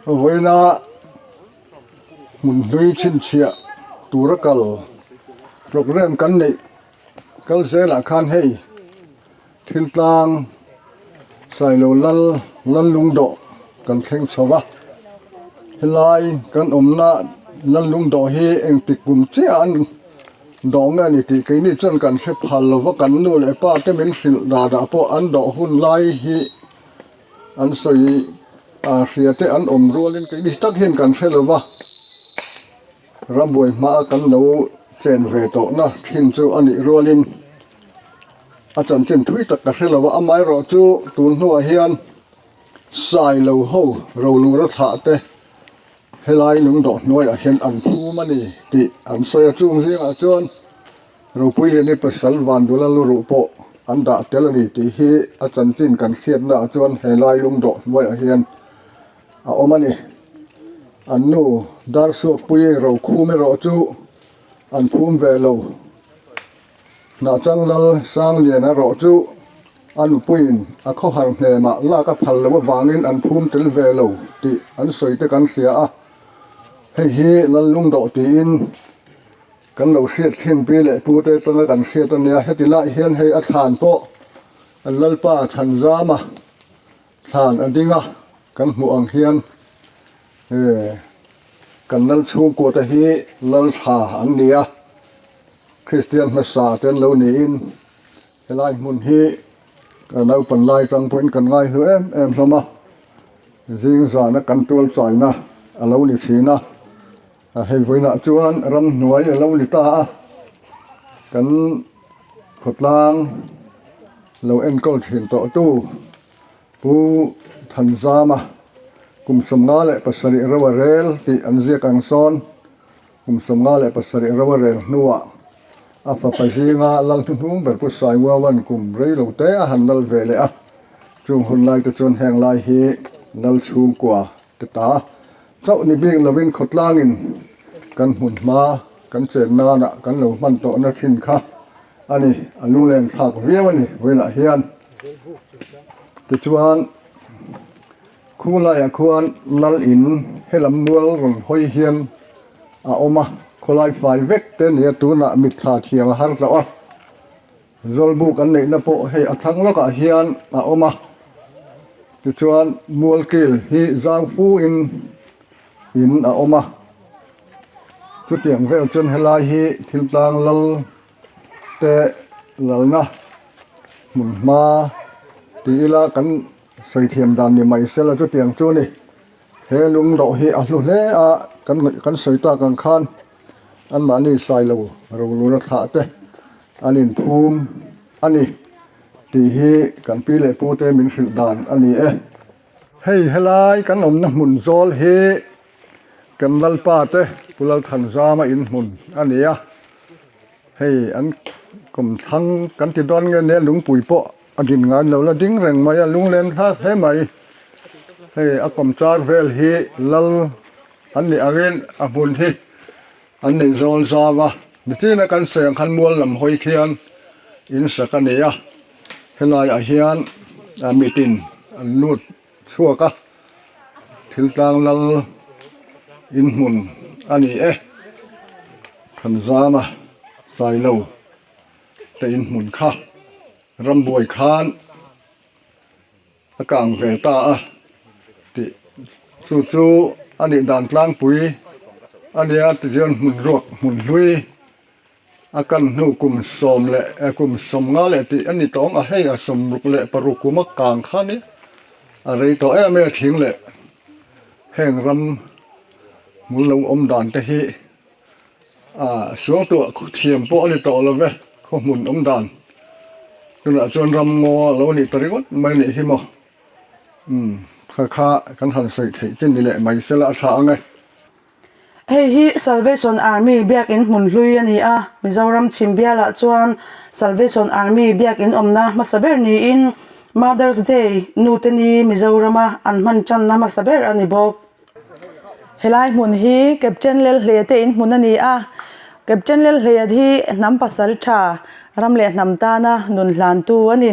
Vawiina hmun hlui chhinchhiah tura kal programme kan neih kal zelah khan hei thil tlang Sailo lal Lallungdawh kan thleng chho va, helai kan awmna Lallungdawh hi engtik kum chiah an dawh nge ni tih keini chuan kan hre phal lo va, kan nu leh pa te min hrilh danah pawh an dawh hun lai hi an sawi a hria te an awm rualin keini tak hian kan hre lo va, rambuai hmaa kan lo chen ve tawhna thin chu a nih rualin. A chanchin thui tak ka hre lo a, amaherawh chu tun hnuah hian Sailo ho rolura thlah te helai lungdawh hnuaiah hian an phum a ni tih an sawi a, chung zingah chuan Ropuiliani pasal Vandula luruh pawh an dah tel a ni tih hi a chanchin kan hriatnaah chuan helai lungdawh hnuaiah hian a awm a ni. An nu Darsuakpuii Rokhum erawh chu an phum ve lo. Hnahchang Lal Sanglian erawh chu a nupuiin a khawhar hnemah lak a phal loh avangin an phum tel ve lo tih an sawi te kan hria a, hei hi Lal Lungdawh tiin kan lo hriat thin pi leh pu te atanga kan hriat a nia, heti lai hian hei a thlan pawh an Lalpa Thanzama thlan a ding a, kan hmuh ang hian kan Lal chhungkua te hi Lal thla an ni a. Kristian hmasa te an lo niin helai hmun hi ka naupan lai tang pawhin kan ngai hlu em em hlawm a, zing zana kan tual chaina a lo ni thin a, hei vawiinah chuan ramhnuai a lo ni ta a, kan khawtlang lo enkawl thin tawh tu Pu Thanzama kum 57 ro a rel tih an ziak ang sawn. Kum 57 ro a rel hnuah a fapa zinga lal hnuhnung ber Pu Sainguaua'n kum rei lo te a han lal ve leh a, chung hun lai te chuan heng lai hi lal chhungkua te ta chauh ni bik lovin khawtlangin kan hmun hma kan chen nanah kan lo hman tawhna thin kha a ni, a lunglen thlak viau a ni vawiinah hian. Tichuan. Khulaiah khuan lal in helam mual rawn hawi hian a awm a, khawlai fai vek te a ni a, tunah mitthla thiam a har tawh a, zawlbuk an neihna pawh hei a thlang lawkah hian a awm a, tichuan mualkil hi zau fu in in a awm a, chutiang vel chuan helai hi thil tlang lal te lalna hmun hma ti ila kan. Sawi thiam dan ni mai sela chutiang chu a ni. He lungdawh hi a hlu hle a, kan kan sawi tak ang khan anmahni sailo rolura thlah te an inphum a ni tih hi kan pi leh pu te min hrilh dan a ni e. Hei helai kan awmna hmun zawl hi kan Lalpa te Pu Lalthanzama inhmun a ni a, hei an kawmthlang kan ti dawn nge nia lungpui pawh A din ngai lo la ding reng mai a lunglen thlak hle mai. Hei a kawmchar vel hi lal an nih angin a hmun hi an nei zawl zau a, nichina kan sawi ang khan mual lam hawi khian in sak a ni a, helaiah hian mitin an lut chhuak a, thil tlang lal in hmun a ni e, Thanzama Sailo. Te in hmun kha rambuai khan a kang ve ta a tih chu chu a nih dan tlangpui a nia tichuan hmun ruak hmun hlui a kan hnu kum sawm leh kum sawmnga leh tih a ni tawng a hei a sawmruk leh paruk kum a kang kha nia a rei tawh em em a thing leh heng ram hmul lo awm dan te hi. Ah suangtuah thiam pawh a ni tawh lo ve, khaw hmun awm dan tunah chuan ram ngaw a lo nih ta ringawt mai nih hi maw umm kha kha kan han sawi theih chin ni leh mai sela a tha ang e. Hei hi Salvation Army biakin hmun hlui a ni a, Mizoram chhim bialah chuan Salvation Army biakin awmna hmasa ber niin Mother's Day nute ni Mizorama an hman tanna hmasa ber a ni bawk. Helai hmun hi Captain Lelhleia te in hmun a ni a, Captain Lelhleia hi hnam pasal tha ram leh hnam tana nun hlantu a ni.